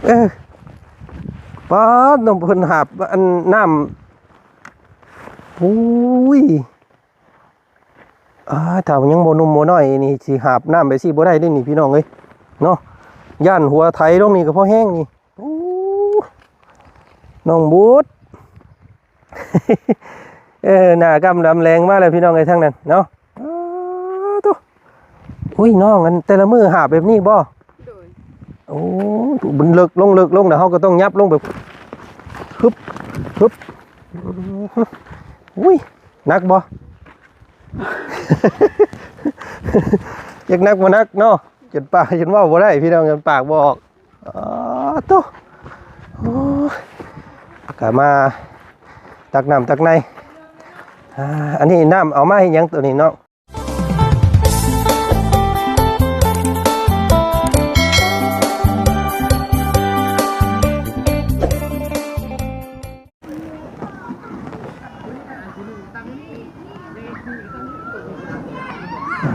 ເອີ ປາດ ນ້ອງເພິ່ນຫາບອັນນ້ຳ ໂອ້ຍ ອ່າ ຖ້າຍັງບໍ່ໜຸ່ມບໍ່ນ້ອຍນີ້ ຊິຫາບນ້ຳໄປຊີ້ບໍ່ໄດ້ເດ້ນີ້ ພີ່ນ້ອງເອີຍ ເນາະ. ຢ້ານຫົວໄຖລົງນີ້ກໍພໍແຮງນີ້. ໂອ້ ນ້ອງບຸດ ເອີ ໜ້າກຳດຳແລງມາແລ້ວ ພີ່ນ້ອງເອີຍ ທາງນັ້ນເນາະ. ອ້າ ໂທ້ ໂອ້ຍ ນ້ອງ ອັນແຕ່ລະມື້ຫາບແບບນີ້ບໍ່? ໂດຍ. ໂອ້ ມັນເລິກລົງ ເລິກລົງ ແລ້ວເຮົາກໍຕ້ອງຫຍັບລົງໄປ ຮຶບ ຮຶບ. ອຸ້ຍ ໜັກບໍ່? ຈັກໜັກບໍ່ໜັກເນາະ ຈົນປາກ ຈົນເວົ້າບໍ່ໄດ້ ພີ່ນ້ອງ ຈົນປາກບໍ່ອອກ. ອໍ ໂທ້ ໂອ້ຍ ກະມາຕັກນ້ຳຕັກໃນ. ອ່າ ອັນນີ້ນ້ຳເອົາມາເຮັດຫຍັງໂຕນີ້ເນາະ? ອ່າ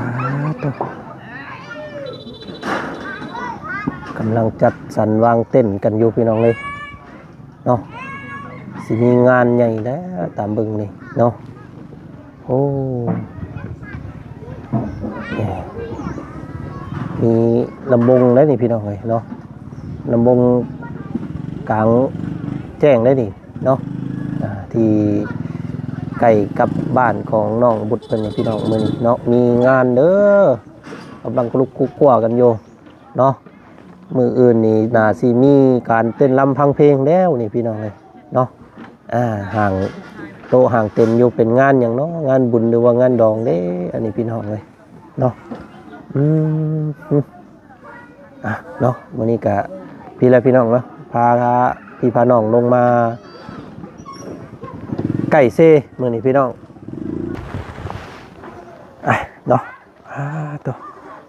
ໂທ້ ກຳລັງຈັດສັນວາງເຕັນກັນຢູ່ ພີ່ນ້ອງເອີຍ ເນາະ. ຊິມີງານໃຫຍ່ແລ້ວ ຕາມເບິ່ງນີ້ເນາະ. ໂອ້ ເອີ ມີລຳວົງໄດ໋ນີ້ ພີ່ນ້ອງເອີຍເນາະ ລຳວົງກາງແຈ້ງໄດ໋ນີ້ເນາະ ອ່າ ທີ່ໃກ້ກັບບ້ານຂອງນ້ອງບຸດເພິ່ນນີ້ ພີ່ນ້ອງ ມື້ນີ້ເນາະ ມີງານເດີ ກຳລັງລຸກກຸກກົວກັນຢູ່ເນາະ. ມື້ອື່ນນີ້ໜ້າຊິມີການເຕັ້ນລຳຟັງເພງແລ້ວນີ້ ພີ່ນ້ອງເອີຍເນາະ. ອ່າ ຫ້າງໂຕະຫ້າງເຕັນຢູ່ ເປັນງານຫຍັງເນາະ ງານບຸນ ຫຼືວ່າງານດອງເດ້ ອັນນີ້ ພີ່ນ້ອງເອີຍເນາະ. ອືມ ອ່ະ ເນາະ ມື້ນີ້ກະພີ້ແຫຼະ ພີ່ນ້ອງເນາະ ພາພີ່ພານ້ອງລົງມາໄກ່ເຊມື້ນີ້ ພີ່ນ້ອງ ອ່ະ ເນາະ. ອ່າ ໂທ້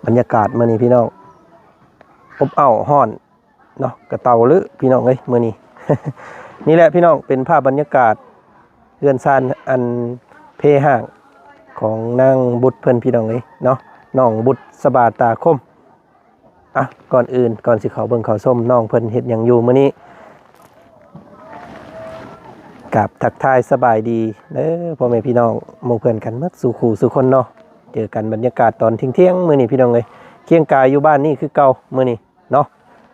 ບັນຍາກາດມື້ນີ້ ພີ່ນ້ອງ ອົບເອົ້າ ຮ້ອນເນາະ ກະເຕົາລຶ ພີ່ນ້ອງເອີຍ ມື້ນີ້. ນີ້ແຫຼະ ພີ່ນ້ອງ ເປັນພາບບັນຍາກາດເຮືອນຊານອັນເພຮ້າງຂອງນາງບຸດເພິ່ນ ພີ່ນ້ອງເອີຍເນາະ ນ້ອງບຸດສະບາຕາຄົມ. ອ່ະ ກ່ອນອື່ນ ກ່ອນຊິເຂົ້າເບິ່ງເຂົ້າຊົມ ນ້ອງເພິ່ນເຮັດຫຍັງຢູ່ມື້ນີ້ ກາບທັກທາຍສະບາຍດີເດີ ພໍ່ແມ່ພີ່ນ້ອງ ໝູ່ເພື່ອນກັນໝົດສູ່ຄູ່ສູ່ຄົນເນາະ. ເຈີກັນບັນຍາກາດຕອນທ່ຽງໆ ມື້ນີ້ ພີ່ນ້ອງເອີຍ ຄຽງກາຍຢູ່ບ້ານນີ້ຄືເກົ່າມື້ນີ້ເນາະ.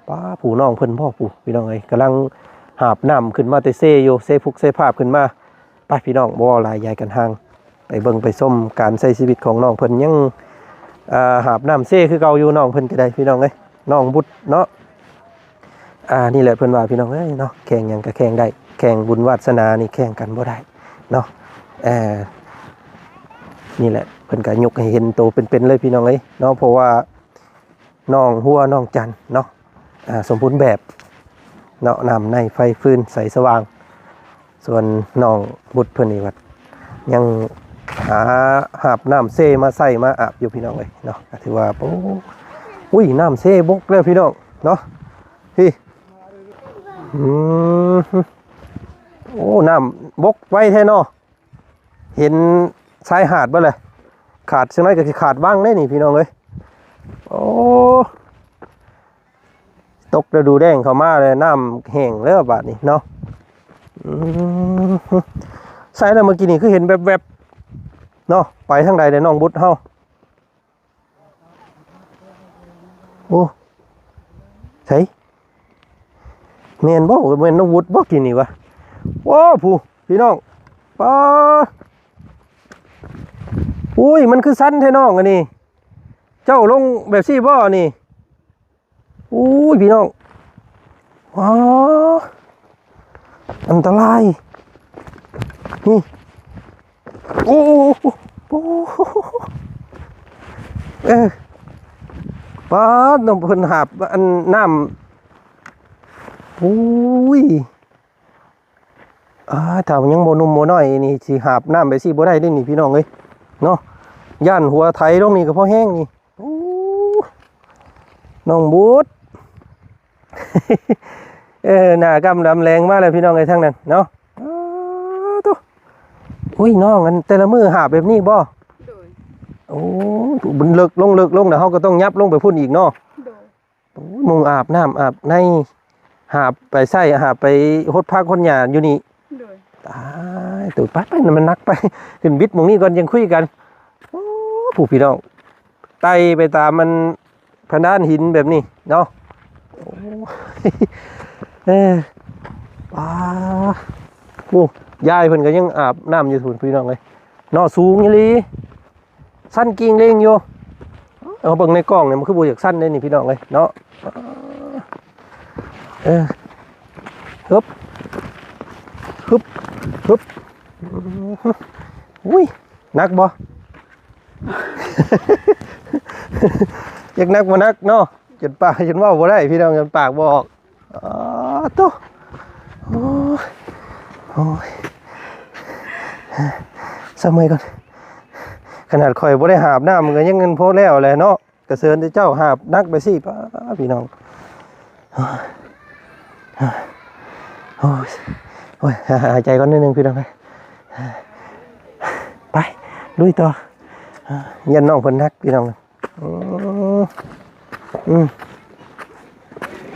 ປ້າ ຜູ້ນ້ອງເພິ່ນບໍ່ ຜູ້ ພີ່ນ້ອງເອີຍ ກຳລັງຫາບນ້ຳຂຶ້ນມາແຕ່ເຊຢູ່ ເຊພຸກເຊພາບຂຶ້ນມາ. ໄປ ພີ່ນ້ອງ ບໍ່ເວົ້າຫຼາຍ ຢ່າໃຫ້ກັນຫ່າງ ໄປເບິ່ງໄປຊົມການໃຊ້ຊີວິດຂອງນ້ອງເພິ່ນ ຍັງ ອ່າ ຫາບນ້ຳເຊຄືເກົ່າຢູ່ ນ້ອງເພິ່ນກໍໄດ້ ພີ່ນ້ອງເອີຍ ນ້ອງບຸດເນາະ. ອ່າ ນີ້ແຫຼະ ເພິ່ນວ່າ ພີ່ນ້ອງເອີຍເນາະ ແຂ່ງຫຍັງກໍແຂ່ງໄດ້ ແຂ່ງບຸນວາດສະໜານີ້ແຂ່ງກັນບໍ່ໄດ້ເນາະ. ເອີ ນີ້ແຫຼະ ເພິ່ນກໍຍົກໃຫ້ເຫັນໂຕເປັນໆເລີຍ ພີ່ນ້ອງເອີຍເນາະ ເພາະວ່າ ນ້ອງຮົວນ້ອງຈັນເນາະ ອ່າ ສົມບູນແບບເນາະ ນ້ຳໃນໄຟຟືນໃສສະຫວ່າງ. ສ່ວນນ້ອງບຸດເພິ່ນນີ້ວ່າຍັງຫາຫາບນ້ຳເຊມາໃສ່ມາອາບຢູ່ ພີ່ນ້ອງເອີຍເນາະ. ກໍຖືວ່າ ໂອ້ ອຸ້ຍ ນ້ຳເຊບົກແລ້ວ ພີ່ນ້ອງເນາະ ພີ້ ອືມ ໂອ້ ນ້ຳບົກໄວແທ້ເນາະ. ເຫັນຊາຍຫາດບໍ່ລະ ຂາດ ຈັ່ງໃດກໍຊິຂາດວັງເດ້ນີ້ ພີ່ນ້ອງເອີຍ. ໂອ້ ຕົກລະດູແລ້ງເຂົ້າມາແລ້ວ ນ້ຳແຫ້ງແລ້ວບາດນີ້ເນາະ. ອືມ ໃສລະ ເມື່ອກີ້ນີ້ຄືເຫັນແວບໆເນາະ ໄປທາງໃດແລ້ວ ນ້ອງບຸດເຮົາ? ໂອ້ ໃສ ແມ່ນບໍ່? ແມ່ນນ້ອງວຸດບໍ່ກິນນີ້ວະ? ໂອ້ ຜູ້ ພີ່ນ້ອງ ປາ ອຸ້ຍ ມັນຄືຊັນແທ້ນ້ອງ ອັນນີ້ ເຈົ້າລົງແບບຊີ້ບໍ່ ອັນນີ້? ໂອ້ຍ ພີ່ນ້ອງ ວ້າ ອັນຕະລາຍນີ້. ໂອ້ ໂອ້ ເອີ ປາດ ນ້ອງເພິ່ນຫາບອັນນ້ຳ ໂອ້ຍ ອ່າ ຖ້າຍັງບໍ່ໜຸ່ມບໍ່ນ້ອຍນີ້ ຊິຫາບນ້ຳໄປຊີ້ບໍ່ໄດ້ເດ້ນີ້ ພີ່ນ້ອງເອີຍເນາະ. ຢ້ານຫົວໄຖລົງນີ້ກໍພໍແຮງນີ້. ໂອ້ ນ້ອງບຸດ ເອີ ໜ້າກຳດຳແລງມາແລ້ວ ພີ່ນ້ອງເອີຍ ທາງນັ້ນເນາະ. ອ້າ ໂທ້ ອຸ້ຍ ນ້ອງ ອັນແຕ່ລະມື້ຫາບແບບນີ້ບໍ່? ໂດຍ. ໂອ້ ມັນເລິກລົງ ເລິກລົງ ແລ້ວເຮົາກໍຕ້ອງຫຍັບລົງໄປພຸ້ນອີກເນາະ. ໂດຍ. ໂອ້ຍ ມຸງອາບນ້ຳອາບໃນ ຫາບໄປໃຊ້ ຫາບໄປຫົດຜັກຫົດຫຍ້າຢູ່ນີ້. ໂດຍ ຕາຍ ໂຕ ໄປໆ ມັນໜັກໄປ ຂຶ້ນບິດໝ່ອງນີ້ກ່ອນ ຈັ່ງຄຸຍກັນ. ໂອ້ ຜູ້ພີ່ນ້ອງ ໄຕ່ໄປຕາມມັນ ພະດານຫີນແບບນີ້ເນາະ. ໂອ້ ເອີ ປາ ໂອ້ ຍາຍເພິ່ນກໍຍັງອາບນ້ຳຢູ່ພຸ້ນ ພີ່ນ້ອງເອີຍເນາະ. ສູງອີ່ຫຼີ ຊັນກິ່ງເລັ່ງຢູ່. ເອົາເບິ່ງໃນກ້ອງນີ້ ມັນຄືບໍ່ຢາກຊັນເດ້ນີ້ ພີ່ນ້ອງເອີຍເນາະ. ເອີ ຮຶບ ຮຶບ ຮຶບ. ອຸ້ຍ ໜັກບໍ່? ຈັກໜັກບໍ່ໜັກເນາະ ຈົນປາກ ຈົນເວົ້າບໍ່ໄດ້ ພີ່ນ້ອງ ຈົນປາກບໍ່ອອກ. ອໍ ໂຕ ໂອ້ຍ ໂອ້ຍ ສະເມື່ອຍກ່ອນ. ຂະໜາດຂ້ອຍບໍ່ໄດ້ຫາບນ້ຳ ມັນກໍຍັງພໍແລ້ວແຫຼະເນາະ. ກະເຊີນແຕ່ເຈົ້າຫາບໜັກໄປຊີ້ ປ້າ ພີ່ນ້ອງ. ໂອ້ຍ ໂອ້ຍ ຫາຍໃຈກ່ອນໜ້ອຍໜຶ່ງ ພີ່ນ້ອງເອີຍ. ໄປ ລຸຍຕໍ່. ຢ້ານນ້ອງເພິ່ນໜັກ ພີ່ນ້ອງ. ອືມ ອືມ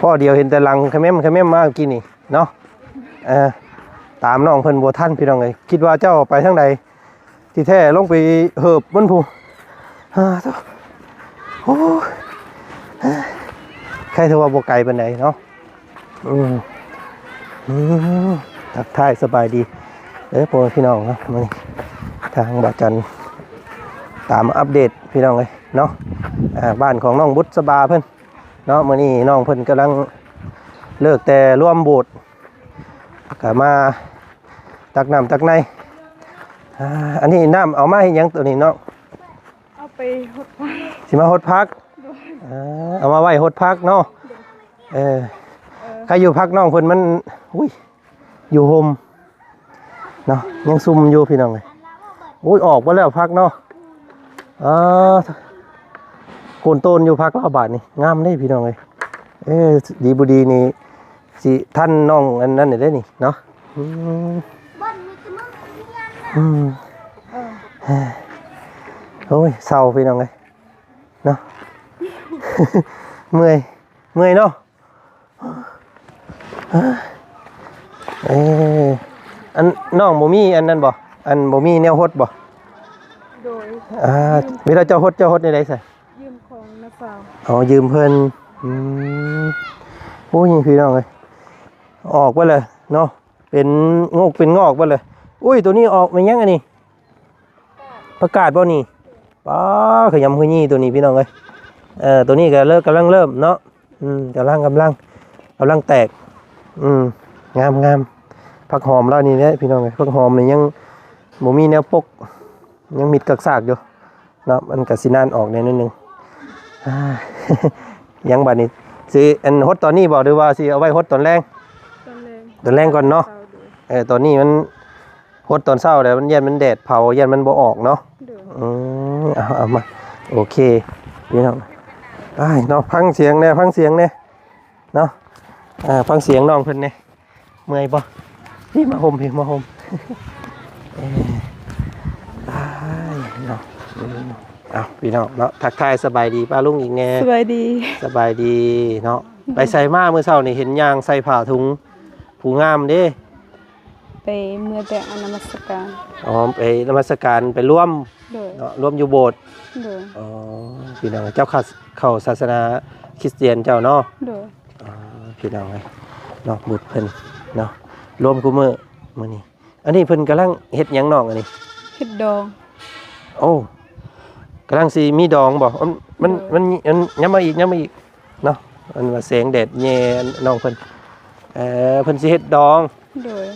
ພໍ້ດຽວເຫັນແຕ່ຫຼັງຂະແມ່ມຂະແມ່ມມາກີ້ນີ້ເນາະ. ເອີ ຕາມນ້ອງເພິ່ນບໍ່ທັນ ພີ່ນ້ອງເອີຍ. ຄິດວ່າເຈົ້າໄປທາງໃດ? ທີ່ແທ້ລົງໄປເຫີບມັນພຸ້ນ. ອາ ໂອ້ ໃຄຖືວ່າບໍ່ໄກປານໃດເນາະ. ອືມ ອືມ ທັກທາຍສະບາຍດີເດີ ພໍ່ແມ່ພີ່ນ້ອງເນາະ. ມື້ນີ້ທາງບ່າວຈັນຕາມອັບເດດ ພີ່ນ້ອງເອີຍເນາະ. ອາ ບ້ານຂອງນ້ອງບຸດສະບາເພິ່ນເນາະ. ມື້ນີ້ນ້ອງເພິ່ນກຳລັງເລີກແຕ່ລວມໂບດ ກໍມາຕັກນ້ຳຕັກໃນ. ອາ ອັນນີ້ນ້ຳເອົາມາເຮັດຫຍັງໂຕນີ້ເນາະ? ເອົາໄປຫົດຜັກ ຊິມາຫົດຜັກ. ໂດຍ ເອີ ເອົາມາໄວ້ຫົດຜັກເນາະ. ໂດຍ ເອີ ເອີ ໃຄຢູ່ຜັກນ້ອງເພິ່ນມັນ ອຸ້ຍ ຢູ່ຮົ່ມເນາະ ຍັງຊຸ່ມຢູ່ ພີ່ນ້ອງເອີຍ. ໂອ້ຍ ອອກມາແລ້ວຜັກເນາະ. ອາ ໂກນໂຕນຢູ່ຜັກລາວບາດນີ້ ງາມເດ້ ພີ່ນ້ອງເອີຍ. ເອີ ດີບໍ່ດີນີ້ ຊິທັນນ້ອງອັນນັ້ນໄດ້ນີ້ເນາະ. ອືມ ອືມ ເອີ ໂອ້ຍ ເສົ້າ ພີ່ນ້ອງເອີຍເນາະ. ເມື່ອຍ ເມື່ອຍເນາະ. ເອີ ອັນ ນ້ອງບໍ່ມີອັນນັ້ນບໍ່? ອັນ ບໍ່ມີແນວຫົດບໍ່? ໂດຍ ອາ ເວລາເຈົ້າຫົດ ເຈົ້າຫົດແນວໃດຊະ? ຢືມຂອງນ້າສາວ. ອໍ ຢືມເພິ່ນ. ອືມ ໂອ້ຍ ພີ່ນ້ອງເອີຍ ອອກໄປເລີຍເນາະ ເປັນງົກເປັນງອກໄປເລີຍ. ອຸ້ຍ ໂຕນີ້ອອກແມ່ນຫຍັງອັນນີ້? ຜັກກາດບໍ່ນີ້? ປ້າ ຂະຫຍຳຄືຍີ່ໂຕນີ້ ພີ່ນ້ອງເອີຍ. ເອີ ໂຕນີ້ກໍເລີ່ມ ກຳລັງເລີ່ມເນາະ. ອືມ ກຳລັງ ກຳລັງ ກຳລັງແຕກ. ອືມ ງາມ ງາມ. ຜັກຫອມລາວນີ້ແຫຼະ ພີ່ນ້ອງເອີຍ ຜັກຫອມນີ້ຍັງບໍ່ມີແນວປົກ ຍັງມິດກັກຊາກຢູ່ເນາະ. ມັນກໍຊິນານອອກແດ່ໜ້ອຍໜຶ່ງ. ອາ ຍັງ ບາດນີ້ຊິ ອັນ ຫົດຕອນນີ້ບໍ່ ຫຼືວ່າຊິເອົາໄວ້ຫົດຕອນແລງ? ຕອນແລງ ຕອນແລງກ່ອນເນາະ. ເອີ ຕອນນີ້ມັນ ຫົດຕອນເຊົ້າແລ້ວ ມັນຢ້ານມັນແດດເຜົາ ຢ້ານມັນບໍ່ອອກເນາະ. ໂດຍ ອືມ ເອົາ ເອົາມາ ໂອເຄ ພີ່ນ້ອງ. ອ້າຍເນາະ ຟັງສຽງແດ່ ຟັງສຽງແດ່ເນາະ. ອ່າ ຟັງສຽງນ້ອງເພິ່ນແດ່. ເມື່ອຍບໍ່? ພີ່ ມາຫົ່ມ ພີ່ ມາຫົ່ມ. ເອີ ອ້າຍເນາະ. ອືມ ເອົາ ພີ່ນ້ອງເນາະ ທັກທາຍສະບາຍດີປ້າລຸງອີກແດ່. ສະບາຍດີ ສະບາຍດີເນາະ. ໄປໃສມາມື້ເຊົ້ານີ້ ເຫັນຍ່າງໃສ່ຜ້າຖົງ ຜູ້ງາມເດ້. ໄປເມືອແຕ່ນະມັດສະການ. ອໍ ໄປນະມັດສະການ ໄປລວມ ໂດຍ ເນາະ ລວມຢູ່ໂບດ. ໂດຍ ອໍ ພີ່ນ້ອງ ເຈົ້າເຂົ້າ ເຂົ້າສາສະໜາຄຣິສຕຽນເຈົ້າເນາະ. ໂດຍ ອໍ ພີ່ນ້ອງເອີຍເນາະ ບຸດເພິ່ນເນາະ ລວມຄູ່ມື້ມື້ນີ້. ອັນນີ້ເພິ່ນກຳລັງເຮັດຫຍັງນ້ອງອັນນີ້? ເຮັດດອງ. ໂອ້ ກຳລັງຊິມີດອງບໍ່? ມັນ ມັນ ໂດຍ ມັນ ມັນ ຍັບມາອີກ ຍັບມາອີກ ເນາະ. ອັນວ່າແສງແດດແຍ່ນ້ອງເພິ່ນ ເອີ ເພິ່ນຊິເຮັດດອງ. ໂດຍ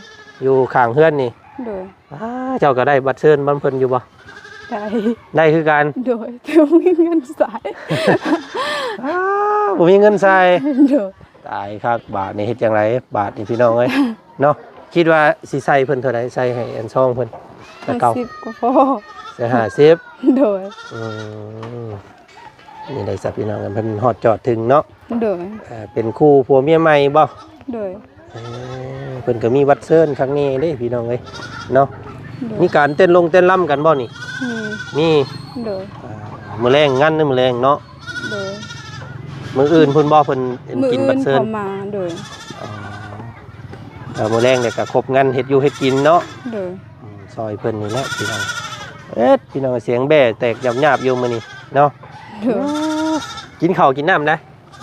ຢູ່ຂ້າງເຮືອນນີ້. ໂດຍ ອ້າ ເຈົ້າກໍໄດ້ບັດເຊີນນຳເພິ່ນຢູ່ບໍ່? ໄດ້ ໄດ້ຄືກັນ. ໂດຍ ແຕ່ບໍ່ມີເງິນໃຊ້. ອ້າ ບໍ່ມີເງິນໃຊ້. ໂດຍ ຕາຍຄັກ ບາດນີ້ເຮັດຈັ່ງໃດບາດນີ້ ພີ່ນ້ອງເອີຍເນາະ. ຄິດວ່າຊິໃສ່ເພິ່ນເທົ່າໃດ? ໃສ່ໃຫ້ອັນຊອງເພິ່ນ ແຕ່ເກົ່າ ຫ້າສິບກໍພໍ. ໃສ່ຫ້າສິບ. ໂດຍ ອືມ ນີ້ໄດ້ສະ ພີ່ນ້ອງ ເພິ່ນຮອດຈອດເຖິງເນາະ. ໂດຍ ເອີ ເປັນຄູ່ຜົວເມຍໃໝ່ບໍ່? ໂດຍ ເອີ ເພິ່ນກໍມີບັດເຊີນຄັກແນ່ເດ້ ພີ່ນ້ອງເອີຍເນາະ. ໂດຍ ມີການເຕັ້ນລົງເຕັ້ນລຳກັນບໍ່ນີ້? ມີ ມີ. ໂດຍ ອ່າ ມື້ແລງ ງານມື້ແລງເນາະ. ໂດຍ ມື້ອື່ນພຸ້ນບໍ່ ເພິ່ນ ເພິ່ນ ມື້ອື່ນ ກິນບັດເຊີນ ເຂົາມາ ໂດຍ ອໍ ກໍມື້ແລງແລ້ວກໍຄົບງານເຮັດຢູ່ເຮັດກິນເນາະ ໂດຍ ອືມ ຊ່ອຍເພິ່ນນີ້ແຫຼະພີ່ນ້ອງ ເອີດ ພີ່ນ້ອງ ສຽງແບ້ແຕກຫຍາບໆຢູ່ມື້ນີ້ເນາະ ໂດຍ ກິນເຂົ້າກິນນ້ຳນະ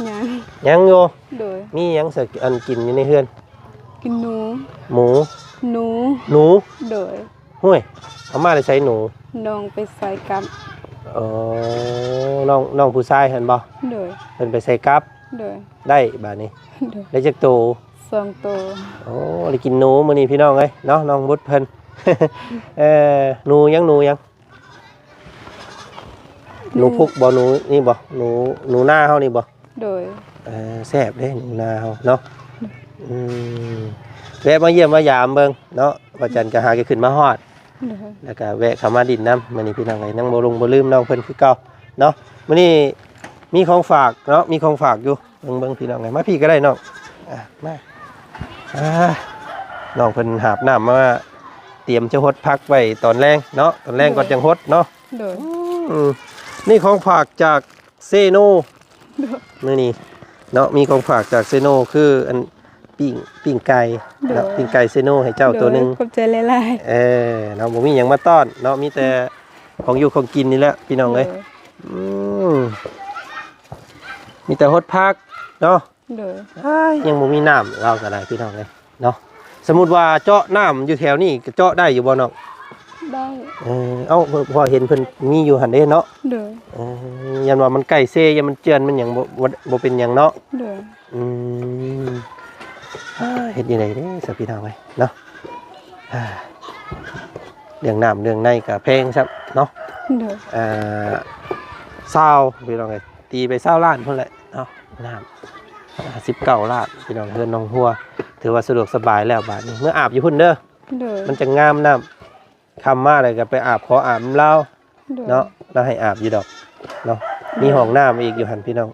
ຍັງ ຍັງຢູ່ ໂດຍ ມີຫຍັງຊະ ອັນ ກິນຢູ່ໃນເຮືອນ ກິນໜູ ໝູ ໜູ ໜູ ໂດຍ ຫ້ວຍ ເອົາມາແຕ່ໃສໜູ? ນ້ອງໄປໃສ່ກັບ ອໍ ນ້ອງ ນ້ອງຜູ້ຊາຍຫັ້ນບໍ່? ໂດຍ ເພິ່ນໄປໃສ່ກັບ ໂດຍ ໄດ້ບາດນີ້ ໂດຍ ໄດ້ຈັກໂຕ? ສອງໂຕ ໂອ້ ໄດ້ກິນໜູມື້ນີ້ພີ່ນ້ອງເອີຍເນາະ ນ້ອງບຸດເພິ່ນ ເອີ ໜູຫຍັງ ໜູຫຍັງ? ໜູພຸກບໍ່? ໜູນີ້ບໍ່? ໜູ ໜູນາເຮົານີ້ບໍ່? ໂດຍ ເອີ ແຊບເດ້ໜູນາເຮົາເນາະ ອືມ ແວະມາຢ້ຽມມາຢາມເບິ່ງເນາະ ວ່າຈັນກໍຫາກໍຂຶ້ນມາຮອດ ໂດຍ ແລ້ວກໍແວະເຂົ້າມາດິນນຳ ມື້ນີ້ພີ່ນ້ອງເອີຍ ຍັງບໍ່ລົງບໍ່ລືມນ້ອງເພິ່ນຄືເກົ່າເນາະ ມື້ນີ້ມີຂອງຝາກເນາະ ມີຂອງຝາກຢູ່ ເບິ່ງ ເບິ່ງພີ່ນ້ອງເອີຍ ມາພີ້ກໍໄດ້ນ້ອງ ອ່າ ມາ ອ່າ ນ້ອງເພິ່ນຫາບນ້ຳມາ ຕຽມຈະຫົດຜັກໄວ້ຕອນແລງເນາະ ຕອນແລງກ່ອນ ໂດຍ ຈັ່ງຫົດເນາະ ໂດຍ ອືມ ນີ້ຂອງຝາກຈາກເຊໂນ ໂດຍ ມື້ນີ້ເນາະ ມີຂອງຝາກຈາກເຊໂນ ຄືອັນ ປີ້ງ ປີ້ງໄກ່ເນາະ ໂດຍ ປີ້ງໄກ່ເຊໂນໃຫ້ເຈົ້າໂຕໜຶ່ງ ໂດຍ ຂອບໃຈຫຼາຍໆ ເອີ ເນາະ ບໍ່ມີຫຍັງມາຕ້ອນເນາະ ມີແຕ່ຂອງຢູ່ຂອງກິນນີ້ແຫຼະພີ່ນ້ອງເອີຍ ໂດຍ ອືມ ມີແຕ່ຫົດຜັກເນາະ ໂດຍ ອ້າຍ ຍັງບໍ່ມີນ້ຳ ລາວກໍໄດ້ພີ່ນ້ອງເອີຍເນາະ ສົມມຸດວ່າເຈາະນ້ຳຢູ່ແຖວນີ້ ກໍເຈາະໄດ້ຢູ່ບໍ່ນ້ອງ? ໄດ້ ເອີ ເອົ້າ ເພາະເຫັນເພິ່ນມີຢູ່ຫັ້ນເດ້ເນາະ ໂດຍ ເອີ ຢ້ານວ່າມັນໃກ້ເຊ ຢ້ານມັນເຈື່ອນມັນຫຍັງ ບໍ່ ບໍ່ ບໍ່ເປັນຫຍັງເນາະ ໂດຍ ອືມ ເຮັດຈັ່ງໃດເດ້ຊະພີ່ນ້ອງເອີຍເນາະ ເລື່ອງນ້ຳເລື່ອງໃນກໍແພງຊ້ຳເນາະ ໂດຍ ອ່າ ຊາວ ພີ່ນ້ອງເອີຍ ຕີໄປຊາວລ້ານພຸ້ນແຫຼະເນາະ ນ້ຳ ສິບເກົ້າລ້ານ ພີ່ນ້ອງ ເຮືອນໜອງຫົວ ຖືວ່າສະດວກສະບາຍແລ້ວບາດນີ້ ເມືອອາບຢູ່ພຸ້ນເດີ ໂດຍ ມັນຈະງາມນ້ຳ ຄ່ຳມາແລ້ວກໍໄປອາບ ຂໍອາບນຳລາວ ໂດຍ ເນາະ ລາວໃຫ້ອາບຢູ່ດອກເນາະ ໂດຍ ມີຫ້ອງນ້ຳອີກຢູ່ຫັ້ນພີ່ນ້ອງ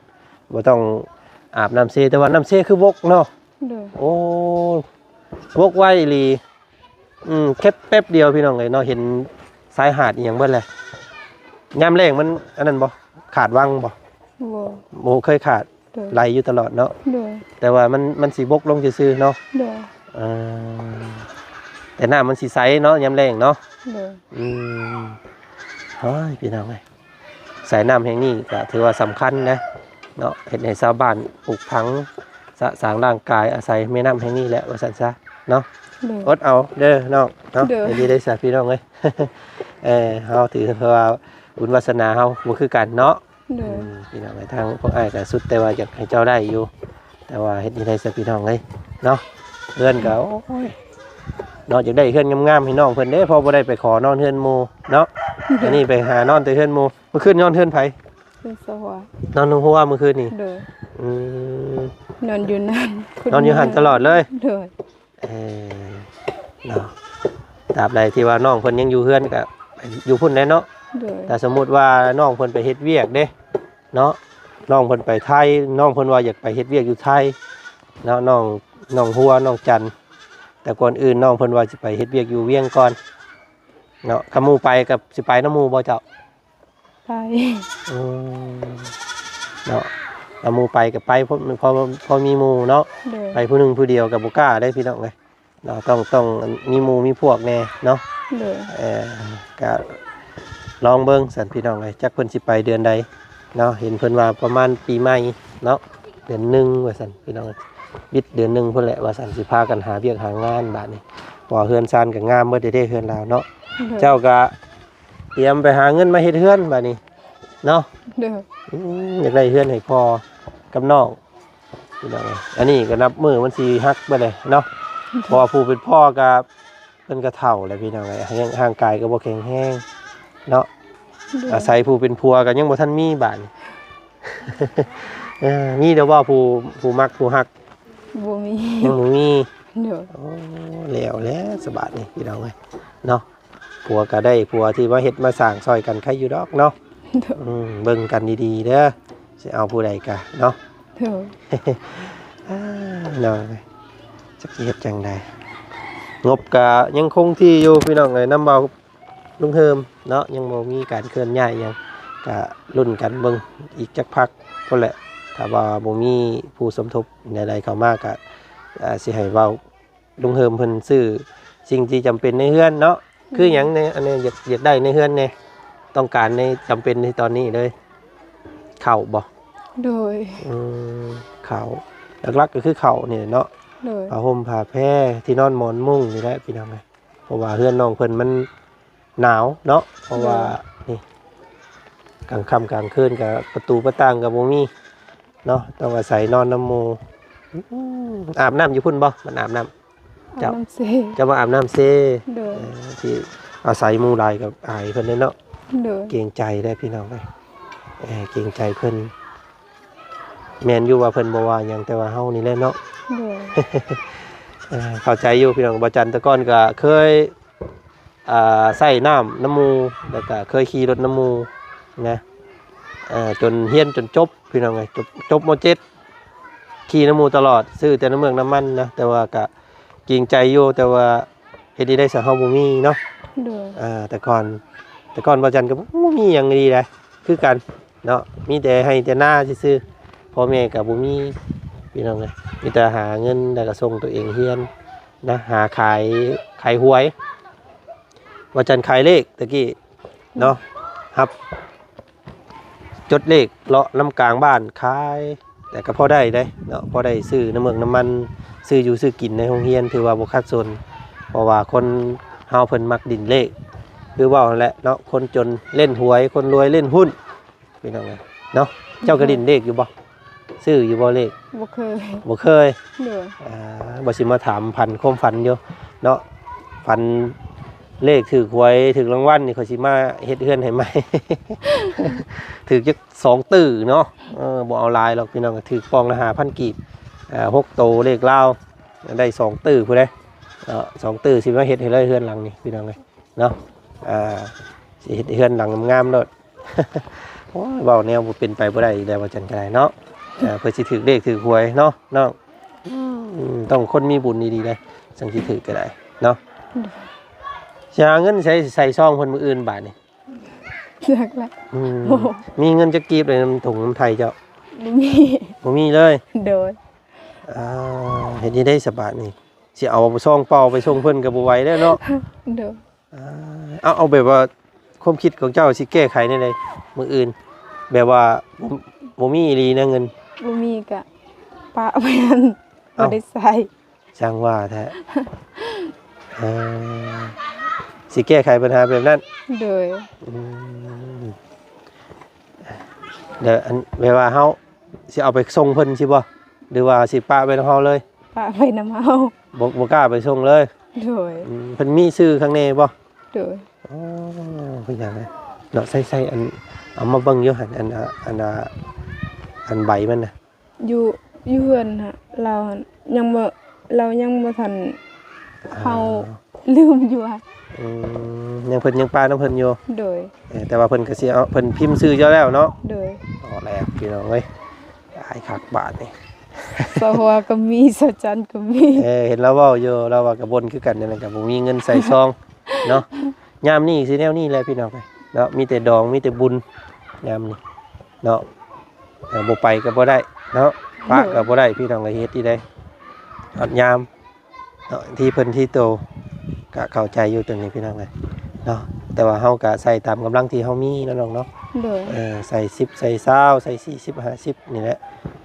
ບໍ່ຕ້ອງອາບນ້ຳເຊ ແຕ່ວ່ານ້ຳເຊຄືບົກເນາະ ໂດຍ ໂອ້ ບົກໄວອີ່ຫຼີ ອືມ ແຄ່ແປັບດຽວພີ່ນ້ອງເອີຍເນາະ ເຫັນຊາຍຫາດອີ່ຫຍັງເບິດແຫຼະ ຍາມແລ້ງມັນອັນນັ້ນບໍ່ ຂາດວັງບໍ່? ບໍ່ ບໍ່ເຄີຍຂາດ ໂດຍ ໄຫຼຢູ່ຕະຫຼອດເນາະ ໂດຍ ແຕ່ວ່າມັນ ມັນຊິບົກລົງຊື່ໆເນາະ ໂດຍ ເອີ ແຕ່ນ້ຳມັນຊິໃສເນາະ ຍາມແລ້ງເນາະ ໂດຍ ອືມ ໂອ້ຍ ພີ່ນ້ອງເອີຍ ສາຍນ້ຳແຫ່ງນີ້ກໍຖືວ່າສຳຄັນນະເນາະ ເຮັດໃຫ້ຊາວບ້ານປູກຝັງ ສະສາງຮ່າງກາຍ ອາໄສແມ່ນ້ຳແຫ່ງນີ້ແຫຼະ ວ່າຊັ້ນຊະເນາະ ໂດຍ ອົດເອົາເດີນ້ອງເນາະ ໂດຍ ດີໄດ້ຊະ ພີ່ນ້ອງເອີຍ ເອີ ເຮົາຖືວ່າບຸນວາສະໜາເຮົາບໍ່ຄືກັນເນາະ ໂດຍ ອືມ ພີ່ນ້ອງເອີຍ ທາງພວກອ້າຍກໍສຸດແຕ່ວ່າຢາກໃຫ້ເຈົ້າໄດ້ຢູ່ ແຕ່ວ່າເຮັດຈັ່ງໃດຊະ ພີ່ນ້ອງເອີຍເນາະ ເຮືອນກໍ ໂອ້ຍ ເນາະ ຢາກໄດ້ເຮືອນງາມໆໃຫ້ນ້ອງເພິ່ນເດ້ ເພາະບໍ່ໄດ້ໄປຂໍນອນເຮືອນໝູ່ເນາະ ໂດຍ ອັນນີ້ໄປຫານອນແຕ່ເຮືອນໝູ່ ມື້ຄືນນອນເຮືອນໃຜ? ເຮືອນສະຫວາຍ ນອນໂຮງຄົວມື້ຄືນນີ້ ໂດຍ ອືມ ນອນຢູ່ນັ້ນ ນອນຢູ່ຫັ້ນຕະຫຼອດເລີຍ ໂດຍ ເອີ ເນາະ ຕາບໃດທີ່ວ່ານ້ອງເພິ່ນຍັງຢູ່ເຮືອນກໍຢູ່ພຸ້ນແຫຼະເນາະ ໂດຍ ຖ້າສົມມຸດວ່ານ້ອງເພິ່ນໄປເຮັດວຽກເດ້ເນາະ ນ້ອງເພິ່ນໄປໄທ ນ້ອງເພິ່ນວ່າຢາກໄປເຮັດວຽກຢູ່ໄທເນາະ ນ້ອງ ນ້ອງຫົວ ນ້ອງຈັນ ແຕ່ກ່ອນອື່ນນ້ອງເພິ່ນວ່າຊິໄປເຮັດວຽກຢູ່ວຽງກ່ອນເນາະ ຄັນໝູ່ໄປກໍຊິໄປນຳໝູ່ບໍ່ເຈົ້າ? ໄປ ອືມ ເນາະ ເອົາໝູ່ໄປກໍໄປ ເພາະ ເພາະ ເພາະມີໝູ່ເນາະ ໂດຍ ໄປຜູ້ໜຶ່ງຜູ້ດຽວກໍບໍ່ກ້າເດ້ພີ່ນ້ອງເອີຍເນາະ ຕ້ອງ ຕ້ອງມີໝູ່ມີພວກແດ່ເນາະ ໂດຍ ເອີ ກໍລອງເບິ່ງຊັ້ນພີ່ນ້ອງເອີຍ ຈັກເພິ່ນຊິໄປເດືອນໃດເນາະ ເຫັນເພິ່ນວ່າປະມານປີໃໝ່ເນາະ ເດືອນໜຶ່ງວ່າຊັ້ນພີ່ນ້ອງເອີຍ ບິດເດືອນໜຶ່ງພຸ້ນແຫຼະວ່າຊັ້ນ ຊິພາກັນຫາວຽກຫາງານບາດນີ້ ເພາະວ່າເຮືອນຊານກໍງາມເບິດເດ້ເຮືອນລາວເນາະ ໂດຍ ເຈົ້າກໍ ຕຽມໄປຫາເງິນມາເຮັດເຮືອນບາດນີ້ເນາະ ໂດຍ ອືມ ຢາກໄດ້ເຮືອນໃຫ້ພໍ່ກັບນ້ອງພີ່ນ້ອງເອີຍ ອັນນີ້ກໍນັບມື້ມັນຊິຫັກເບິດເລີຍເນາະ ເພາະວ່າຜູ້ເປັນພໍ່ກໍ ເພິ່ນກໍເຖົ້າແລ້ວພີ່ນ້ອງເອີຍ ຮ່າງ ຮ່າງກາຍກໍບໍ່ແຂງແຮງເນາະ ໂດຍ ອາໄສຜູ້ເປັນຜົວກໍຍັງບໍ່ທັນມີບາດນີ້ ເອີ ມີແຕ່ວ່າຜູ້ ຜູ້ມັກຜູ້ຮັກ ບໍ່ມີ ຍັງບໍ່ມີ ໂດຍ ໂອ້ ແລ້ວແຫຼະສະບາດນີ້ພີ່ນ້ອງເອີຍເນາະ ຜົວກໍໄດ້ ຜົວທີ່ມາເຮັດມາສ້າງຊ່ອຍກັນໄຄຢູ່ດອກເນາະ ໂດຍ ອືມ ເບິ່ງກັນດີໆເດີ ຊິເອົາຜູ້ໃດກະເນາະ ໂດຍ ເນາະ ຈັກຊິເຮັດຈັ່ງໃດ ງົບກະຍັງຄົງທີ່ຢູ່ພີ່ນ້ອງເອີຍ ນຳເບົາລຸງເຮີມເນາະ ຍັງບໍ່ມີການເຄື່ອນຍ້າຍຫຍັງ ກະລຸ້ນກັນເບິ່ງອີກຈັກພັກພຸ້ນແຫຼະ ຖ້າວ່າບໍ່ມີຜູ້ສົມທົບແນວໃດເຂົ້າມາ ກໍ ອ່າ ຊິໃຫ້ເວົ້າ ລຸງເຮີມເພິ່ນຊື້ສິ່ງທີ່ຈຳເປັນໃນເຮືອນເນາະ. ຄືຫຍັງແດ່ ອັນນີ້ ຢາກ ຢາກໄດ້ໃນເຮືອນແດ່ ຕ້ອງການໃນ ຈຳເປັນໃນຕອນນີ້ເລີຍ ເຂົ້າບໍ່? ໂດຍ ອືມ ເຂົ້າ ຫຼັກໆກໍຄືເຂົ້ານີ້ແຫຼະເນາະ. ໂດຍ ຜ້າຫົ່ມຜ້າແພ ທີ່ນອນໝອນມຸ້ງນີ້ແຫຼະ ພີ່ນ້ອງເອີຍ. ເພາະວ່າເຮືອນນ້ອງເພິ່ນມັນໜາວເນາະ ເພາະວ່າ ໂດຍ ນີ້ ກາງຄ່ຳກາງຄືນກໍປະຕູປະຕ່າງກໍບໍ່ມີເນາະ ຕ້ອງອາໄສນອນນຳໝູ່. ອືມ ອາບນ້ຳຢູ່ພຸ້ນບໍ່? ມັນອາບນ້ຳ ອາບ ເຈົ້າ ນ້ຳເຊ ເຈົ້າມາອາບນ້ຳເຊ. ໂດຍ ເອີ ທີ່ອາໄສໝູ່ຫຼາຍກໍອາຍເພິ່ນເດ້ເນາະ. ໂດຍ ເກງໃຈເດ້ພີ່ນ້ອງເອີຍ ເອີ ເກງໃຈເພິ່ນ. ແມ່ນຢູ່ວ່າເພິ່ນບໍ່ວ່າຫຍັງ ແຕ່ວ່າເຮົານີ້ແຫຼະເນາະ. ໂດຍ ເອີ ເຂົ້າໃຈຢູ່ພີ່ນ້ອງ. ບ່າວຈັນແຕ່ກ່ອນກໍເຄີຍ ອ່າ ໃຊ້ນ້ຳນຳໝູ່ ແລ້ວກໍເຄີຍຂີ່ລົດນຳໝູ່ນະ ເອີ ຈົນຮຽນຈົນຈົບ ພີ່ນ້ອງເອີຍ. ຈົບ ຈົບ ມ.ເຈັດ ຂີ່ນຳໝູ່ຕະຫຼອດ ຊື້ແຕ່ນ້ຳເມືອກນ້ຳມັນນະ. ແຕ່ວ່າກະເກງໃຈຢູ່ ແຕ່ວ່າເຮັດແນວໃດຊະ ເຮົາບໍ່ມີເນາະ. ໂດຍ ເອີ ແຕ່ກ່ອນ ແຕ່ກ່ອນບ່າວຈັນກໍບໍ່ມີຫຍັງດີໃດ ຄືກັນເນາະ ມີແຕ່ໄຮ່ແຕ່ນາຊື່ໆ. ພໍ່ແມ່ກໍບໍ່ມີ ພີ່ນ້ອງເອີຍ ມີແຕ່ຫາເງິນ ແລ້ວກໍສົ່ງຕົວເອງຮຽນນະ ຫາຂາຍ ຂາຍຫວຍ ວ່າຈັນຂາຍເລກຕະກີ້ເນາະ ຮັບຈົດເລກເລາະນຳກາງບ້ານຂາຍ ແຕ່ກໍພໍໄດ້ເດ້ເນາະ ພໍໄດ້ຊື້ນ້ຳເມືອກນ້ຳມັນ ຊື້ຢູ່ຊື້ກິນໃນໂຮງຮຽນ ຖືວ່າບໍ່ຂາດສົນ. ເພາະວ່າຄົນເຮົາເພິ່ນມັກຫຼິ້ນເລກ ຄືເວົ້າຫັ້ນແຫຼະເນາະ ຄົນຈົນຫຼິ້ນຫວຍ ຄົນລວຍຫຼິ້ນຫຸ້ນ ພີ່ນ້ອງເອີຍເນາະ. ເຈົ້າກໍຫຼິ້ນເລກຢູ່ບໍ່? ຊື້ຢູ່ບໍ່ເລກ? ບໍ່ເຄີຍ ບໍ່ເຄີຍ. ໂດຍ ອ່າ ບໍ່ຊິມາຖາມຝັນ ຄວາມຝັນຢູ່ເນາະ ຝັນເລກຖືກຫວຍ ຖືກລາງວັນນີ້ ຂ້ອຍຊິມາເຮັດເຮືອນໃຫ້ໃໝ່ ຖືກຈັກສອງຕື້ເນາະ. ເອີ ບໍ່ເອົາຫຼາຍດອກ ພີ່ນ້ອງ ຖືກປ່ອງລະຫ້າພັນກີບ ເອີ ຫົກໂຕເລກລາວ ໄດ້ສອງຕື້ພຸ້ນເດ້ເນາະ ສອງຕື້ ຊິມາເຮັດໃຫ້ເລີຍເຮືອນຫຼັງນີ້ ພີ່ນ້ອງເອີຍເນາະ. ອ່າ ຊິເຮັດເຮືອນຫຼັງງາມໆໂລດ. ໂອ້ຍ ເວົ້າແນວບໍ່ເປັນໄປບໍ່ໄດ້ອີກແລ້ວ ວ່າຈັ່ງກໍໄດ້ເນາະ. ເອີ ເພື່ອຊິຖືກເລກຖືກຫວຍເນາະນ້ອງ. ອືມ ອືມ ຕ້ອງຄົນມີບຸນດີໆເດ້ ຈັ່ງຊິຖືກກໍໄດ້ເນາະ. ໂດຍ ຊິຫາເງິນໃສໃສ່ຊອງເພິ່ນມື້ອື່ນບາດນີ້? ຈັກລະ. ອືມ ໂອ້ ມີເງິນຈັກກີບໃນຖົງນຳໄທເຈົ້າ? ບໍ່ມີ ບໍ່ມີເລີຍ. ໂດຍ ອ່າ ເຮັດແນວໃດສະບາດນີ້? ຊິເອົາຊອງເປົ່າໄປສົ່ງເພິ່ນກໍບໍ່ໄຫວແລ້ວເນາະ. ໂດຍ ອ່າ ເອົາ ເອົາແບບວ່າຄວາມຄິດຂອງເຈົ້າຊິແກ້ໄຂແນວໃດມື້ອື່ນ ແບບວ່າບໍ່ ບໍ່ມີອີ່ຫຼີນະເງິນ? ບໍ່ມີກະປະໄວ້ຫັ້ນ ເອົ້າ ບໍ່ໄດ້ໃຊ້. ຊ່າງວ່າແທ້. ເອີ ຊິແກ້ໄຂບັນຫາແບບນັ້ນ. ໂດຍ ອືມ ແລ້ວອັນ ແບບວ່າເຮົາຊິເອົາໄປສົ່ງເພິ່ນຊິບໍ່ ຫຼືວ່າຊິປະໄວ້ນຳເຮົາເລີຍ? ປະໄວ້ນຳເຮົາ. ບໍ່ ບໍ່ກ້າໄປສົ່ງເລີຍ. ໂດຍ ອືມ ເພິ່ນມີຊື່ຂ້າງໃນບໍ່? ໂດຍ ອໍ ເປັນຫຍັງເນາະ ໃສ່ ໃສ່ອັນ ເອົາມາເບິ່ງຢູ່ຫັ້ນ ອັນ ອັນ ອັນໃບມັນນະ. ຢູ່ ຢູ່ເຮືອນຫັ້ນ ລາວຫັ້ນຍັງບໍ່ ລາວຍັງບໍ່ທັນ ອ່າ ເຮົາລືມຢູ່ຫັ້ນ. ອືມ ຍັງ ເພິ່ນຍັງປະນຳເພິ່ນຢູ່. ໂດຍ ເອີ ແຕ່ວ່າເພິ່ນກໍຊິເອົາ ເພິ່ນພິມຊື່ເຈົ້າແລ້ວເນາະ. ໂດຍ ເອົາແລ້ວພີ່ນ້ອງເອີຍ ຫຼາຍຄັກບາດນີ້. ສາວຫົວກໍມີ ສາວຈັນກໍມີ. ເອີ ເຫັນລາວເວົ້າຢູ່ ລາວວ່າກໍບົ່ນຄືກັນ ນັ້ນແຫຼະ ກໍບໍ່ມີເງິນໃສ່ຊອງເນາະ. ຍາມນີ້ຊິແນວນີ້ແຫຼະພີ່ນ້ອງເອີຍເນາະ ມີແຕ່ດອງ ມີແຕ່ບຸນຍາມນີ້ເນາະ. ເອີ ບໍ່ໄປກໍບໍ່ໄດ້ເນາະ ປະກໍບໍ່ໄດ້ ໂດຍ ພີ່ນ້ອງເອີຍ ເຮັດທີ່ໃດ ຮອດຍາມເນາະ ທີ່ເພິ່ນທີ່ໂຕ ກະເຂົ້າໃຈຢູ່ຕົວນີ້ພີ່ນ້ອງເອີຍເນາະ. ແຕ່ວ່າເຮົາກະໃສ່ຕາມກຳລັງທີ່ເຮົາມີເນາະນ້ອງເນາະ. ໂດຍ ເອີ ໃສ່ສິບ ໃສ່ຊາວ ໃສ່ສີ່ສິບ ຫ້າສິບນີ້ແຫຼະ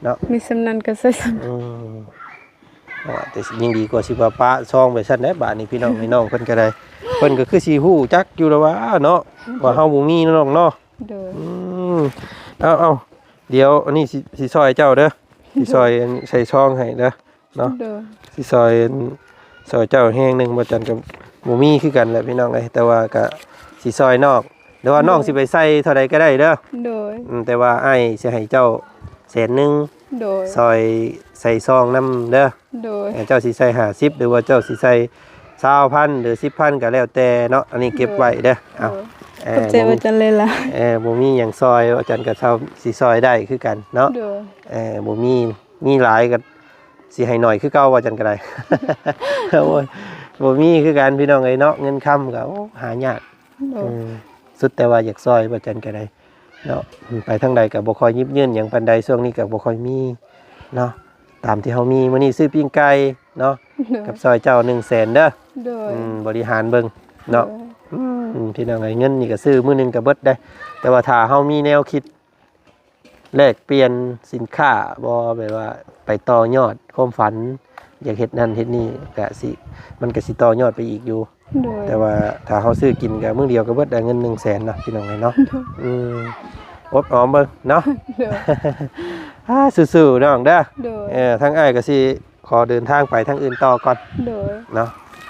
ເນາະ ມີສ່ຳນັ້ນກໍໃສ່ສ່ຳນັ້ນ. ອືມ ໂອ້ຍ ແຕ່ຍັງດີກວ່າຊິວ່າປະຊອງໄປຊັ້ນແຫຼະ. ບາດນີ້ພີ່ນ້ອງ ພີ່ນ້ອງເພິ່ນກໍໄດ້ ເພິ່ນກໍຄືຊິຮູ້ຈັກຢູ່ແລ້ວວ່າເນາະ ວ່າເຮົາບໍ່ມີເນາະນ້ອງເນາະ. ໂດຍ ອືມ ເອົາ ເອົາ ດຽວອັນນີ້ຊິ ຊິຊ່ອຍເຈົ້າເດີ ຊິຊ່ອຍໃສ່ຊອງໃຫ້ເດີເນາະ. ໂດຍ ຊິຊ່ອຍ ຊ່ອຍເຈົ້າແຮງໜຶ່ງ ບໍ່ຈັນກໍບໍ່ມີຄືກັນແຫຼະພີ່ນ້ອງເອີຍ ແຕ່ວ່າກໍຊິຊ່ອຍນ້ອງ ຫຼືວ່າ ໂດຍ ນ້ອງຊິໄປໃສ່ເທົ່າໃດກໍໄດ້ເດີ. ໂດຍ ອືມ ແຕ່ວ່າອ້າຍຊິໃຫ້ເຈົ້າແສນໜຶ່ງ. ໂດຍ ຊ່ອຍໃສ່ຊອງນຳເດີ. ໂດຍ ເຈົ້າຊິໃສ່ຫ້າສິບ ຫຼືວ່າເຈົ້າຊິໃສ່ຊາວພັນ ຫຼືສິບພັນ ກໍແລ້ວແຕ່ເນາະ ອັນນີ້ເກັບໄວ້ເດີ. ໂດຍ ເອົາ ໂດຍ ເອີ ຂອບໃຈ ບໍ່ມີ ວ່າຈັນຫຼາຍໆ. ເອີ ບໍ່ມີຫຍັງຊ່ອຍ ວ່າຈັນກໍເທົ່າຊິຊ່ອຍໄດ້ຄືກັນເນາະ. ໂດຍ ເອີ ບໍ່ມີ ມີຫຼາຍກໍຊິໃຫ້ໜ້ອຍຄືເກົ່າ ວ່າຈັ່ງກໍໄດ້. ໂອ້ຍ ບໍ່ມີຄືກັນພີ່ນ້ອງເອີຍເນາະ ເງິນຄຳກໍ ໂອ້ ຫາຍາກ. ໂດຍ ອືມ ສຸດແຕ່ວ່າຢາກຊ່ອຍ ວ່າຈັ່ງກໍໄດ້. ເນາະ ໄປທາງໃດກໍບໍ່ຄ່ອຍຍິບຍືນຫຍັງປານໃດ ຊ່ວງນີ້ກໍບໍ່ຄ່ອຍມີເນາະ ຕາມທີ່ເຮົາມີ. ມື້ນີ້ຊື້ປີ້ງໄກ່ເນາະ ໂດຍ ກັບຊ່ອຍເຈົ້າໜຶ່ງແສນເດີ ໂດຍ ອືມ ບໍລິຫານເບິ່ງເນາະ ໂດຍ ອືມ ພີ່ນ້ອງເອີຍ ເງິນນີ້ກໍຊື້ມື້ໜຶ່ງກໍເບິດໄດ໋ ແຕ່ວ່າຖ້າເຮົາມີແນວຄິດ ແລກປ່ຽນສິນຄ້າບໍ່ ແບບວ່າໄປຕໍ່ຍອດຄວາມຝັນ ຢາກເຮັດນັ້ນເຮັດນີ້ ກະຊິ ມັນກະຊິຕໍ່ຍອດໄປອີກຢູ່ ໂດຍ ແຕ່ວ່າຖ້າເຮົາຊື້ກິນກະມື້ດຽວກະເບິດໄດ້ເງິນໜຶ່ງແສນເນາະ ພີ່ນ້ອງເອີຍເນາະ ໂດຍ ອືມ ອົບອອມເບິ່ງເນາະ ໂດຍ ອ່າ ສູ້ໆ ນ້ອງເດີ ໂດຍ ເອີ ທາງອ້າຍກະຊິ ຂໍເດີນທາງໄປທາງອື່ນຕໍ່ກ່ອນ ໂດຍ ເນາະ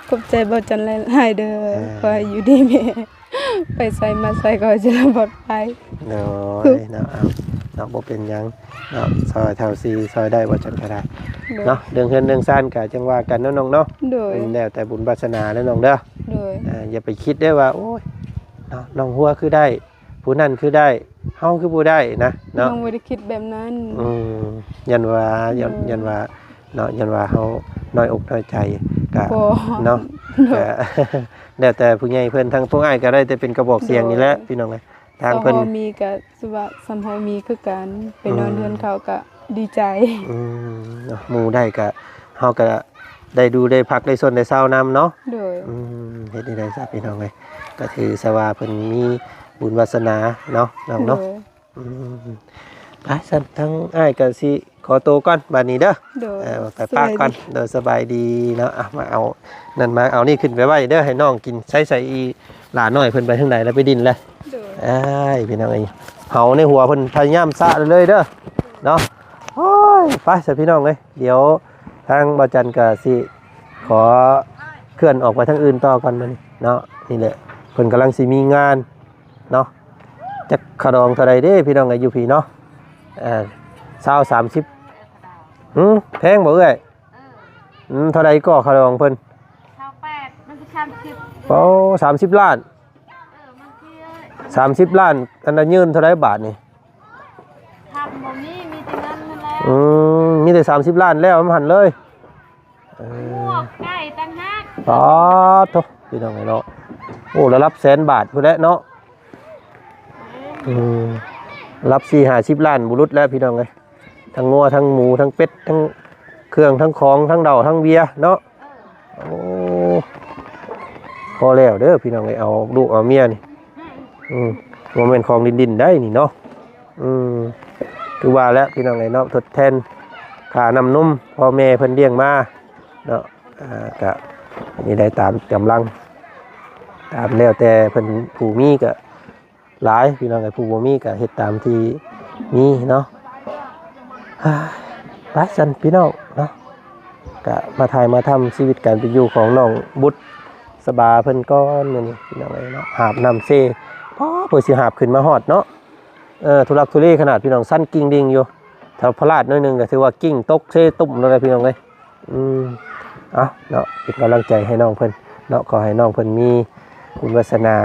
ຂອບໃຈບ່າວຈັນຫຼາຍໆເດີ ເອີ ຂໍໃຫ້ຢູ່ດີມີແຮງ ໄປໃສມາໃສກໍໃຫ້ສະດວກປອດໄພ ໂດຍ ເນາະ ເອົາເນາະ ບໍ່ເປັນຫຍັງເນາະ ຊ່ອຍເທົ່າທີ່ຊ່ອຍໄດ້ ບ່າວຈັນກໍໄດ້ ໂດຍ ເນາະ ເລື່ອງເຮືອນເລື່ອງຊານກໍຈັ່ງວ່າກັນເນາະ ນ້ອງເນາະ ໂດຍ ອືມ ແລ້ວແຕ່ບຸນວາສະໜາແຫຼະ ນ້ອງເດີ ໂດຍ ອ່າ ຢ່າໄປຄິດເດ້ວ່າ ໂອ້ຍ ເນາະ ນ້ອງຫົວຄືໄດ້ ຜູ້ນັ້ນຄືໄດ້ ເຮົາຄືບໍ່ໄດ້ນະເນາະ ນ້ອງບໍ່ໄດ້ຄິດແບບນັ້ນ ອືມ ຢ້ານວ່າ ຢ້ານ ໂດຍ ຢ້ານວ່າເນາະ ຢ້ານວ່າເຮົານ້ອຍອົກນ້ອຍໃຈກະ ບໍ່ ເນາະ ໂດຍ ກະ ແລ້ວແຕ່ຜູ້ໃຫຍ່ເພິ່ນ ທາງພວກອ້າຍກະໄດ້ແຕ່ເປັນກະບອກສຽງນີ້ແຫຼະ ໂດຍ ພີ່ນ້ອງເອີຍ ທາງເພິ່ນ ເຮົາມີກະ ຄືວ່າສ່ຳເຮົາມີຄືກັນ ໄປນອນ ອືມ ເຮືອນເຂົາກະດີໃຈ ອືມ ເນາະ ໝູ່ໄດ້ກະ ເຮົາກະໄດ້ດູໄດ້ພັກໄດ້ຊົນໄດ້ເຊົານຳເນາະ ໂດຍ ອືມ ເຮັດແນວໃດຊະ ພີ່ນ້ອງເອີຍ ກະຖືຊະວ່າເພິ່ນມີບຸນວາສະໜາເນາະ ນ້ອງເນາະ ໂດຍ ອືມ ໄປຊັ້ນ ທາງອ້າຍກະຊິຂໍໂຕກ່ອນບາດນີ້ເດີ ໂດຍ ເອີ ໄປປະກ່ອນ ສະບາຍດີ ໂດຍ ສະບາຍດີເນາະ ອ່ະ ມາເອົານັ້ນ ມາເອົານີ້ຂຶ້ນໄປໄວ້ເດີ ໃຫ້ນ້ອງກິນ ໃສໆ ອີ່ຫຼ້ານ້ອຍເພິ່ນໄປທາງໃດລະ ໄປດິນລະ ໂດຍ ອ້າຍ ພີ່ນ້ອງເອີຍ ເຮົາໃນຫົວເພິ່ນພະຍາຍາມສະເລີຍເດີ ເນາະ ໂອ້ຍ ໄປຊະ ພີ່ນ້ອງເອີຍ ດຽວທາງບ່າວຈັນກະຊິຂໍເຄື່ອນອອກໄປທາງອື່ນຕໍ່ກ່ອນມື້ນີ້ເນາະ ນີ້ແຫຼະ ເພິ່ນກຳລັງຊິມີງານເນາະ ຈັກຄ່າດອງເທົ່າໃດເດ້ ພີ່ນ້ອງເອີຍ ຢູ່ພີ້ເນາະ ເອີ ຊາວ ສາມສິບ ຫື ແພງບໍ່ເອື້ອຍ ເອີ ອືມ ເທົ່າໃດກໍຄ່າດອງເພິ່ນ ຊາວແປດ ມັນຄື ສາມສິບ ໂອ້ ສາມສິບລ້ານ ເອີ ມັນຄື ສາມສິບລ້ານ ອັນນັ້ນຍື່ນເທົ່າໃດບາດນີ້ ຄຳບໍ່ມີ ມີແຕ່ເງິນນັ້ນແຫຼະ ອືມ ມີແຕ່ສາມສິບລ້ານແລ້ວ ມັນຫັ້ນເລີຍ ເອີ ໝວກໄກ່ຕ່າງຫາກ ປາດໂທ້ ພີ່ນ້ອງເອີຍເນາະ ໂອ້ ລະດັບແສນບາດພຸ້ນແຫຼະເນາະ ອືມ ລະດັບສີ່ຫ້າສິບລ້ານບໍ່ຫຼຸດແລ້ວ ພີ່ນ້ອງເອີຍ ທັງງົວ ທັງໝູ ທັງເປັດ ທັງເຄື່ອງ ທັງຂອງ ທັງເຫຼົ້າ ທັງເບຍເນາະ ເອີ ໂອ້ ພໍແລ້ວເດີ ພີ່ນ້ອງເອີຍ ເອົາລູກເອົາເມຍນີ້ ອືມ ບໍ່ແມ່ນຂອງຫຼິ້ນໆ ໄດ໋ນີ້ເນາະ ອືມ ຄືວ່າແຫຼະ ພີ່ນ້ອງເອີຍເນາະ ທົດແທນຄ່ານ້ຳນົມພໍ່ແມ່ເພິ່ນລ້ຽງມາເນາະ ອ່າ ກະນີ້ໄດ້ຕາມກຳລັງ ຕາມແລ້ວແຕ່ເພິ່ນ ຜູ້ມີກະຫຼາຍ ພີ່ນ້ອງເອີຍ ຜູ້ບໍ່ມີກະເຮັດຕາມທີ່ມີເນາະ ໄປຊັ້ນ ພີ່ນ້ອງເນາະ ກະມາຖ່າຍມາທຳຊີວິດການເປັນຢູ່ຂອງນ້ອງບຸດສະບາເພິ່ນກ່ອນມື້ນີ້ ພີ່ນ້ອງເອີຍເນາະ ຫາບນ້ຳເຊ ພໍເພື່ອຊິຫາບຂຶ້ນມາຮອດເນາະ ເອີ ທຸລັກທຸເລຂະໜາດ ພີ່ນ້ອງ ຊັນກິ້ງດິ້ງຢູ່ ຖ້າພະລາດໜ້ອຍໜຶ່ງກໍຖືວ່າກິ້ງຕົກເຊຕຸ້ມໂລດແຫຼະ ພີ່ນ້ອງເອີຍ ອືມ ເອົາເນາະ ເປັນກຳລັງໃຈໃຫ້ນ້ອງເພິ່ນເນາະ ຂໍໃຫ້ນ້ອງເພິ່ນມີບຸນວາສະໜາ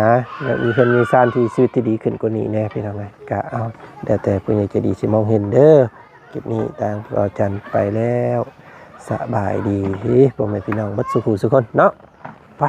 ແລະ ມີເຮືອນມີຊານທີ່ຊີວິດທີ່ດີຂຶ້ນກວ່ານີ້ແດ່ ພີ່ນ້ອງເອີຍ ກະເອົາ ແລ້ວແຕ່ຜູ້ໃຫຍ່ໃຈດີຊິມອງເຫັນເດີ ຄລິບນີ້ທາງບ່າວຈັນໄປແລ້ວ ສະບາຍດີ ພໍ່ແມ່ພີ່ນ້ອງເບິດສູ່ຜູ້ສູ່ຄົນເນາະ ໄປ.